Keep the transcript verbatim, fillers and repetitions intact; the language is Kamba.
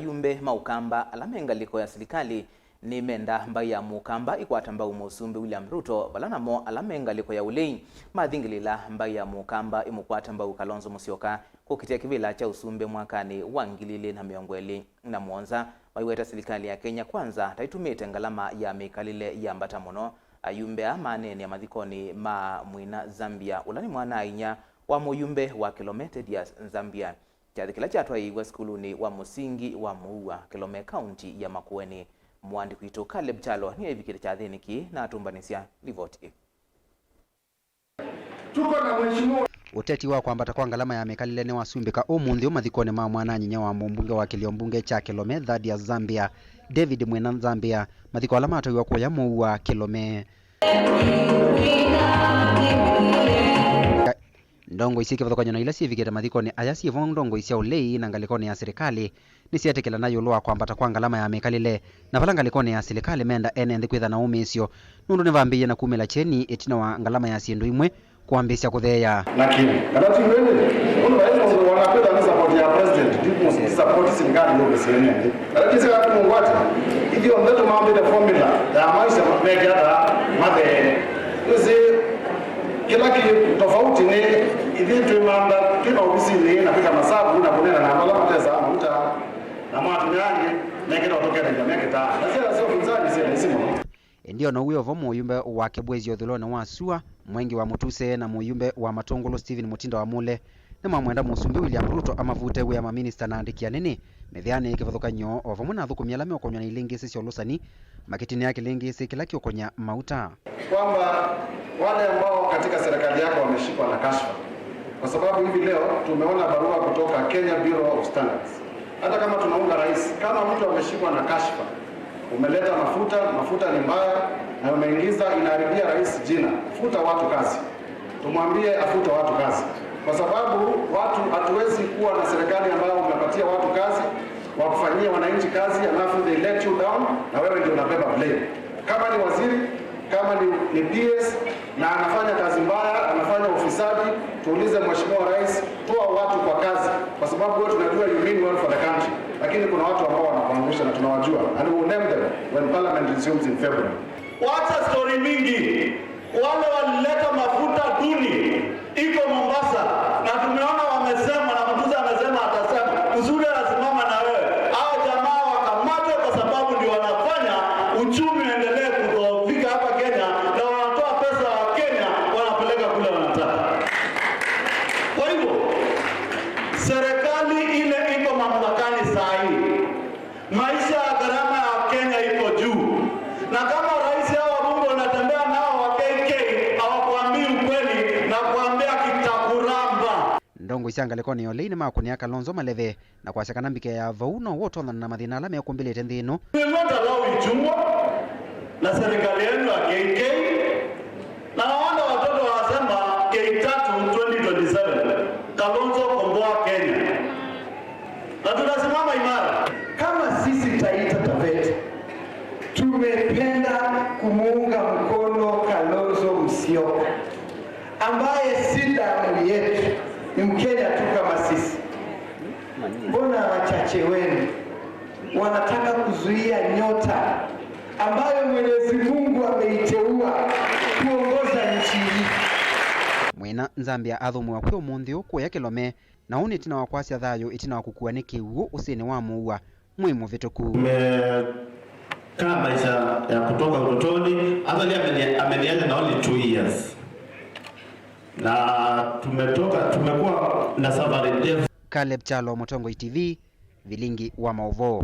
Ayumbe ma Ũkamba ala me ngalĩko ya silikalĩ nĩmenda mbaĩ ya Mũkamba ĩkwata mbau Mũsumbĩ William Ruto, vala namo ala me ngalĩko ya ũlei mathingĩlĩla mbaĩ ya Mũkamba ĩmũkwata mbau Kalonzo Musyoka kũkitĩa kĩvĩla kya ũsumbĩ mwakanĩ wa ngili ilĩ na mĩongo ĩlĩ na mũonza. Maiweta silikalĩ ya Kenya Kwanza ta ĩtumĩte ngalama ya mĩkalĩle yambata mũno. Ayumbe aa maneenea mathikonĩ ma Mwina Nzambia, ũla nĩ mwana-a-inyia wa mũyumbe wa Kilome Tedious Nzambia. Kyathĩ kĩla kyatwaĩĩwe sukulunĩ wa mũsingi wa Mũua, Kilome, kaunti ya Makueni. Mũandĩki witũ Caleb Kyalo nĩevikĩte kyathĩnĩ kĩĩ na atũmbanĩsya livoti ĩĩ. Tuko na mheshimiwa. Ũteti wa kwambata kwa ngalama ya mĩkalĩle nĩwasumbĩka ũmũnthĩ ũũ mathikonĩ ma mwana-a-nyinyia wa mũmbunge wa kĩlio mbunge kya Kilome Thaddeus Nzambia, David Mwina Nzambia, mathiko ala matwaiwa kũya Mũua, Kilome. Ndongoi syĩ kĩvathũkany'o na ila syĩvikĩte mathikonĩ aya syĩ vo, ndongoi sya ũlei na ngalĩkonĩ ya silikalĩ nĩsyetĩkĩlana ĩũlũ wa kwambata kwa ngalama ya mĩkalĩle, na vala ngalĩkonĩ ya silikalĩ menda ene nthĩ kwĩtha na ũmĩĩsyo, nũndũ nĩvambĩĩie na kumĩla kyeni ĩtina wa ngalama ya syĩndũ imwe kwambĩĩsya kũtheea. Lakini kana ti wene, mũndũ vai mũndũ wanakwĩtha nĩ support ya president, ndipo support sirikali ndio mesiene nthĩ. Kana ti sika kumwata, ithyonthe tũmambĩte formula ya maisha mekĩata mathee. Ĩsĩ, kĩla kĩ tofauti nĩ ithyĩ twĩmantha twĩ maovisinĩ na kwĩka masavu na kũneena na andũ ala matesaa mauta na mo atumĩa angĩ mekĩta ũtũkethela mekĩtaa. Na syana sya ũvinzani syĩ laisi mũno. Ĩndĩ o na ũu wĩ o vo, mũyumbe wa Kĩbwezi ũthũĩlonĩ wa sua, Mwengi wa Mũtuse, na mũyumbe wa Matũngũlũ Stephen Mũtinda wa Mule nĩmamwenda Mũsumbĩ William Ruto amavute wĩa maminista na andĩki anene mĩvĩanĩ ya kĩvathũkany'o, o vamwe na athũkũmi ala meũkonywa na ilĩngĩsĩ sya ũlũsani, makĩtinĩa kĩlĩngĩsĩ kĩla kĩũkony'a mauta. Kwamba wale ambao katika serikali yako wameshikwa na kashfa, kwa sababu hivi leo tumeona barua kutoka Kenya Bureau of Standards. Hata kama tunaunga rais, kama mtu ameshikwa na kashfa, umeleta mafuta, mafuta ni mbaya, na umeingiza, inaharibia rais jina, futa watu kazi. Tumwambie afute watu kazi, kwa sababu watu, hatuwezi kuwa na serikali ambayo umepatia watu kazi, wakufanyia wananchi kazi, alafu they let you down, na wewe ndio unabeba blame. Kama ni waziri, kama ni, ni P S, na anafanya kazi mbaya, anafanya ufisadi, tuulize Mheshimiwa Rais, toa watu kwa kazi, kwa sababu wewe tunajua you mean well for the country, lakini kuna watu ambao wanakuangusha na tunawajua, and we will name them when parliament resumes in February. Wacha story mingi. Wale walileta mafuta duni iko Mombasa, na tumeona wamesema, na Mutuse amesema atasema, Mutuse anasimama na wewe. Hao jamaa wakamatwe kwa sababu ndio wanafanya uchumi uendelee kudhoofika hapa Kenya, na wanatoa pesa ya Kenya wanapeleka kule wanataka. Kwa hivyo, serikali ile iko mamlakani saa hii, maisha ya gharama ya Kenya iko juu, na kama rais hao wabunge unatembea nao wa K K hawakuambii ukweli na kuambia kitakuramba. Ndongoi sya ngalĩkonĩ ya ũlei nĩmakũnĩa Kalonzo maleve na kwasya kana mbike ya vau no ũtonyana na mathĩna ala mekũmbĩlĩte nthĩ ĩno. We will not allow ichungwa na serikali yenu ya K K. Na naona watoto wanasema K tatu twenty twenty-seven, Kalonzo komboa Kenya. Na tunasimama imara. Kama sisi Taita Taveta, tumependa kumuunga mkono Kalonzo Musyoka, ambaye si damu yetu, ni Mkenya tu kama sisi. Mbona wachache wenu wanataka kuzuia nyota ambayo Mwenyezi Mungu ameiteua kuongoza nchi hii? Mwina Nzambia athũmũa kwĩ ũmũnthĩ ũũ kũya Kĩlome, na ũũ nĩ ĩtina wa kwasya thayũ ĩtina wa kũkuwa nĩ kĩw'ũ ũsĩnĩ wa Mũua mwei mũvĩtũku. Tumekaa maisha ya kutoka utotoni, actually ameni- ameniacha na only two years. Na tumetoka, tumekuwa na safari ndefu. Caleb Kyalo, Mũtongoi T V, Vilingi wa Maũvoo.